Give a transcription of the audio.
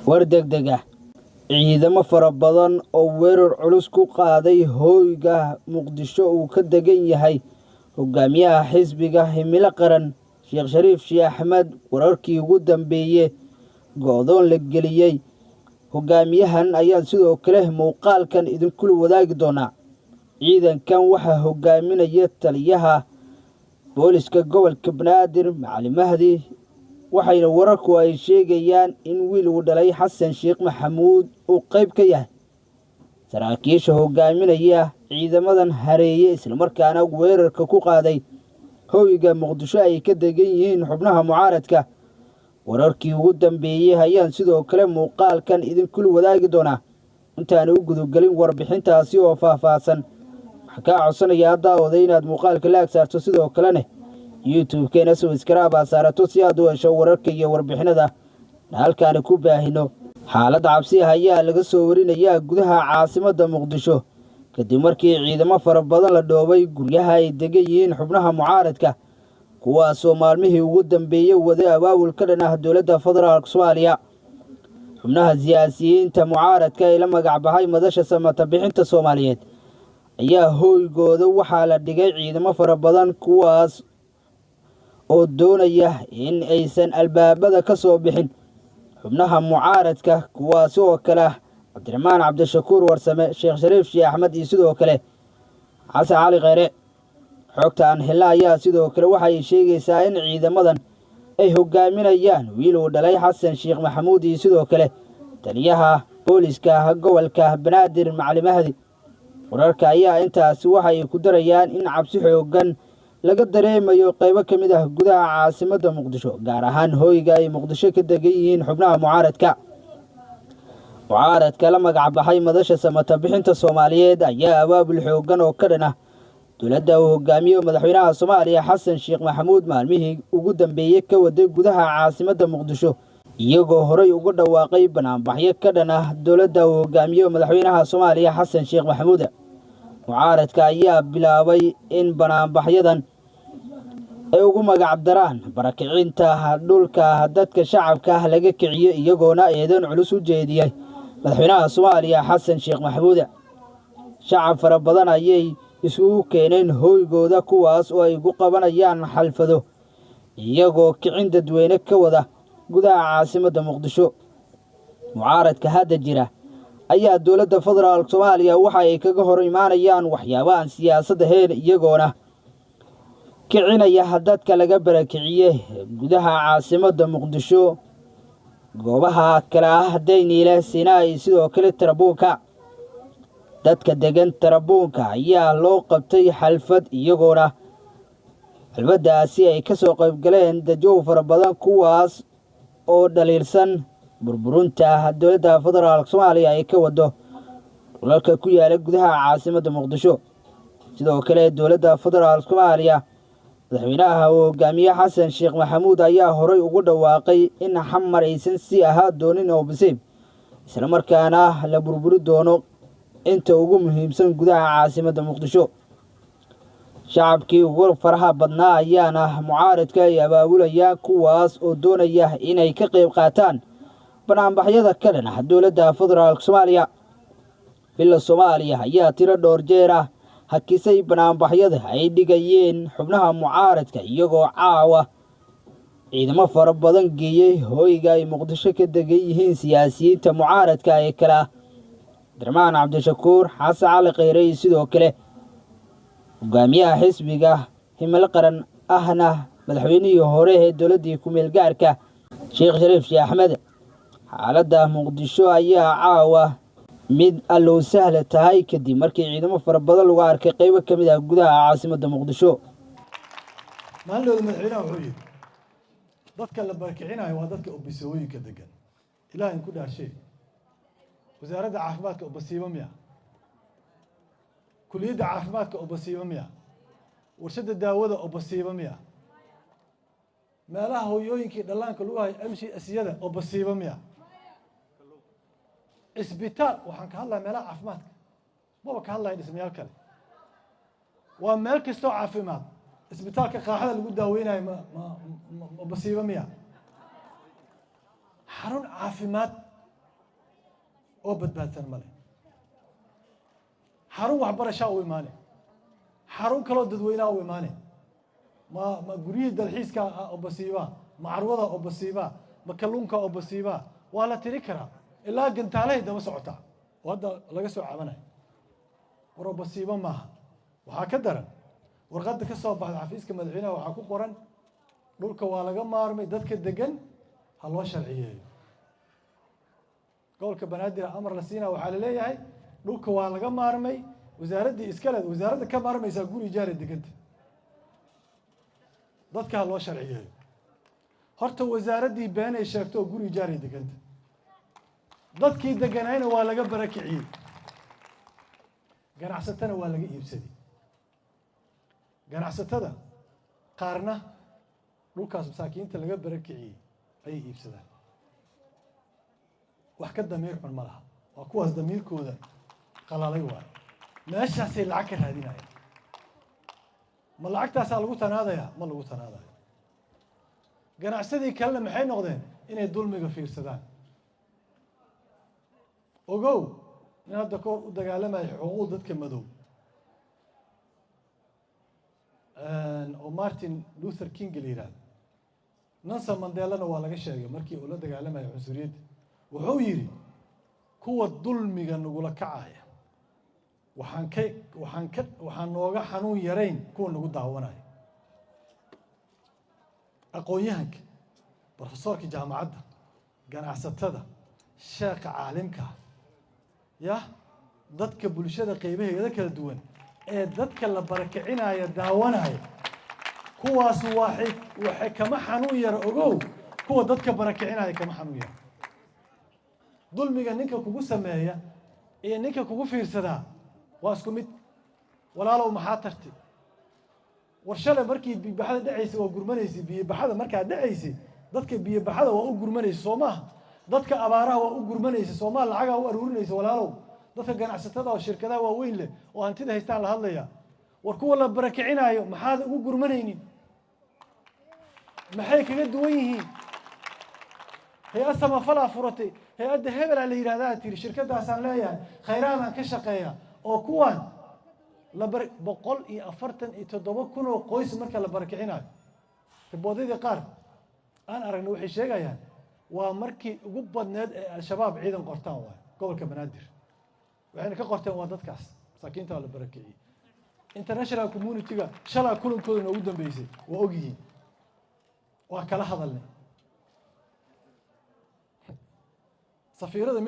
War degdeg ah, ciidamo fara badan oo weerar culus ku qaaday hoyga Muqdisho uu ka degan yahay hogaamiyaha xisbiga Himilo Qaran Sheekh Shariif Sheekh Axmed. Wararkii ugu dambeeyey go'doon la geliyey hogaamiyahan ayaan sidoo kale muuqaalkan idinkula wadaagi doonaa. Ciidankan waxaa hogaaminaya taliyaha booliska gobolka Banaadir Macalin Mahdi, waxayna wararku ay sheegayaan in wiil uu dhalay Xasan Sheekh Maxamuud uu qayb ka yahay saraakiisha hogaaminaya ciidamadan hareeye islamarkaana weerarka ku qaaday hoyga Muqdisho ay ka degan yihiin xubnaha mucaaradka. Wararkii ugu dambeeyey ayaan sidoo kale muuqaalkan idinkula wadaagi doonaa. Intaan u gudagelin warbixintaasi oo faahfaahsan, waxaan kaa codsanayaa daawada inaad muuqaalka laag saarto, sidoo kalena YouTube-keena subscribe aad saarato si aad u hesho wararka iyo warbixinada halkaani ku baahino. Xaaladda cabsi ah ayaa laga soo warinayaa gudaha caasimadda Muqdisho kadib markii ciidamo fara badan la dhoobay guryaha ay degan yihiin xubnaha mucaaradka, kuwaasoo maalmihii ugu dambeeyey waday abaabul ka dhan ah dowladda federaalka Soomaaliya. Xubnaha siyaasiyiinta mucaaradka ee la magac baxay Madasha Samata Bixinta Soomaaliyeed ayaa hoygooda waxaa la dhigay ciidamo fara badan, kuwaas oo doonaya in aysan albaabada ka soo bixin xubnaha mucaaradka, kuwaasi oo kale ah Cabdiraxmaan Cabdishakuur Warsame, Sheekh Shariif Sheekh Axmed iyo sidoo kale Xasan Cali Kheyre. Xogta aan helna ayaa sidoo kale waxay sheegaysaa in ciidamadan ay hogaaminayaan wiil uu dhalay Xasan Sheekh Maxamuud iyo sidoo kale taliyaha booliska gobolka Banaadir Macalin Mahdi. Wararka ayaa intaasi waxay ku darayaan in cabsi xooggan laga dareemayo qaybo ka mid ah gudaha caasimadda Muqdisho, gaar ahaan hoyga ay Muqdisho ka degan yihiin xubnaha mucaaradka. Mucaaradka la magac baxay Madasha Samata Bixinta Soomaaliyeed ayaa abaabul xooggan oo ka dhan ah dowladda uu hogaamiyo madaxweynaha Soomaaliya Xasan Sheekh Maxamuud maalmihii ugu dambeeyey ka waday gudaha caasimadda Muqdisho, iyagoo horey uga dhawaaqay banaanbaxyo ka dhan ah dowladda uu hogaamiyo madaxweynaha Soomaaliya Xasan Sheekh Maxamuud. Mucaaradka ayaa bilaabay in banaanbaxyadan ay ugu magac daraan barakicinta dhulka dadka shacabka ah laga kiciyo, iyagoona eedan culus u jeediyey madaxweynaha Soomaaliya Xasan Sheekh Maxamuud. Shacab fara badan ayay isugu keeneen hoygooda, kuwaas oo ay ugu qabanayaan xalfado, iyagoo kicin dadweyne ka wada gudaha caasimadda Muqdisho. Mucaaradka hadda jira ayaa dowladda federaalka Soomaaliya waxa ay kaga hor imaanayaan waxyaabo aan siyaasad ahayn, iyagoona kicinaya dadka laga barakiciyey gudaha caasimadda Muqdisho, goobaha kale ah Dayniile, Sinaa iyo sidoo kale Tarabuunka. Dadka degan Tarabuunka ayaa loo qabtay xalfad, iyagoona xalfaddaasi ay ka soo qaybgaleen dadyow fara badan, kuwaas oo dhaliilsan burburinta dowladda federaalka Soomaaliya ay ka wado dhulalka ku yaala gudaha caasimadda Muqdisho. Sidoo kale dowladda federaalka Soomaaliya, madaxweynaha uu hogaamiye Xasan Sheekh Maxamuud ayaa horey ugu dhawaaqay in Xamar aysan si ahaa doonin oo basiib, islamarkaana la burburi doono inta ugu muhiimsan gudaha caasimadda Muqdisho. Shacabkii ugu faraha badnaa ayaana mucaaradka ay abaabulayaan, kuwaas oo doonaya inay ka qayb qaataan banaanbaxyada ka dhan ah dowladda federaalka Soomaaliya. Villa Soomaaliya ayaa tiro dhowr jeer ah hakisay banaanbaxyada ay dhigayeen xubnaha mucaaradka, iyagoo caawa ciidamo fara badan geeyey hoyga ay Muqdisho ka degan yihiin siyaasiyiinta mucaaradka ee kale ah Cabdiraxmaan Cabdishakuur, Xasan Cali Kheyre iyo sidoo kale hogaamiyaha xisbiga Himilo Qaran ahna madaxweynihii hore ee dowladdii ku-meel gaarka Sheekh Shariif Sheekh Axmed. Xaaladda Muqdisho ayaa caawa mid allow sahla tahay kadib markii ciidamo fara badan lagu arkay qaybo ka mid ah gudaha caasimadda Muqdisho. Maalindhooda madaxweynaha wuxuu yidhi dadka la barakicinayo waa dadka obisooyinka degan. Ilaah in ku dhaarshay, wasaaradda caafimaadka obasiibo miya? Kuliyadda caafimaadka obasiibo miya? Warshadda daawada obasiibo miya? Meelaha hooyooyinkii dhallaanka lagu hayo MCS-yada obasiibo miya? Isbitaal waxaan ka hadlaya meelaha caafimaadka, maba ka hadlaya dhismayaal kale. Waa meel kastoo caafimaad. Isbitaalka qaaxada lagu daaweynayo ma basiibo miya? Xarun caafimaad Oo badbaadsan male. Xarun waxbarashaa u imaane, xarun kaloo dadweynaha u imaane, ma guryihii dalxiiska obasiibaa, ma carwada obasiibaa, ma kalluunka obasiibaa? Waa la tiri karaa. Ilaa gantaalahay daba socotaa oo hadda laga soo cabanayo. War, obasiibo maaha. Waxaa ka daran warqadda ka soo baxda xafiiska madaxweynaha. Waxaa ku qoran dhulka waa laga maarmay, dadka degan ha loo sharciyeeyo. Gobolka Banaadir amar la siinaa. Waxaa la leeyahay dhulka waa laga maarmay, wasaaraddii iskaleed. Wasaaradda ka maarmaysaa guri jaara deganta, dadka ha loo sharciyeeyo. Horta wasaaraddii beenay sheegto oo guri jaaray deganta, dadkii deganayna waa laga barakiciyey, ganacsatana waa laga iibsaday. Ganacsatada qaarna dhulkaas masaakiinta laga barakiciyey ayay iibsadaan. Wax ka damiir xun ma laha. Waa kuwaas damiirkooda qalalay waayo. Meeshaasay lacag ka raadinayaan. Ma lacagtaasaa lagu tanaadayaa? Ma lagu tanaadayo. Ganacsadii kalena maxay noqdeen? Inay dulmiga fiirsadaan. Ogow, nin hadda kahor u dagaalamaya xuquuqda dadka madow oo Martin Luther King la yihahdo, Nelson Mandelana waa laga sheegay markii uu la dagaalamaya cunsuriyadda, wuxuu yidhi: "Kuwa dulmiga nagula kacaya waxaan nooga xanuun yarayn kuwa nagu daawanaya." Aqoon-yahanka, profesoorka jaamacadda, ganacsatada, sheekha caalimka, yah, dadka bulshada qeybaheeda kala duwan ee dadka la barakicinaya daawanaya, kuwaas waxay kama xanuun yara. Ogow, kuwa dadka barakicinaya kama xanuun yara. Dulmiga ninka kugu sameeya iyo ninka kugu fiirsadaa waa isku mid. Walaalow, maxaa tarti? War, shalay markii biyobaxada dhacaysa waa gurmanaysa. Biyobaxada markaa dhacaysa dadka biyobaxada waa u gurmanaysa, soo maaha? Dadka abaaraha waa u gurmanaysa, soo maha? Lacagaa u aruurinaysa. Walaalow, dadka ganacsatada oo shirkadaha waaweyn leh oo hantida haystaan la hadlaya. War, kuwa la barakicinaayo maxaad ugu gurmanaynin? Maxay kaga duwan yihiin? Hay-ad samafalaa furatay, hay-adda hebelaa la yidhahdaa, tiri shirkadaasaan leeyahay, khayraadaan ka shaqeeya, oo kuwaan la bar 147,000 oo qoys marka la barakicinayo, riboodyadii qaar aan aragna waxay sheegayaan waa markii ugu badneed ee Al-Shabaab ciidan qortaan waayo gobolka Banaadir. Waxayna ka qorteen waa dadkaas masaakiinta la barakiciyey. International community-ga shalaa kulankooda noogu dambeysay waa ogyihiin, waa kala hadalnay safiirada mid.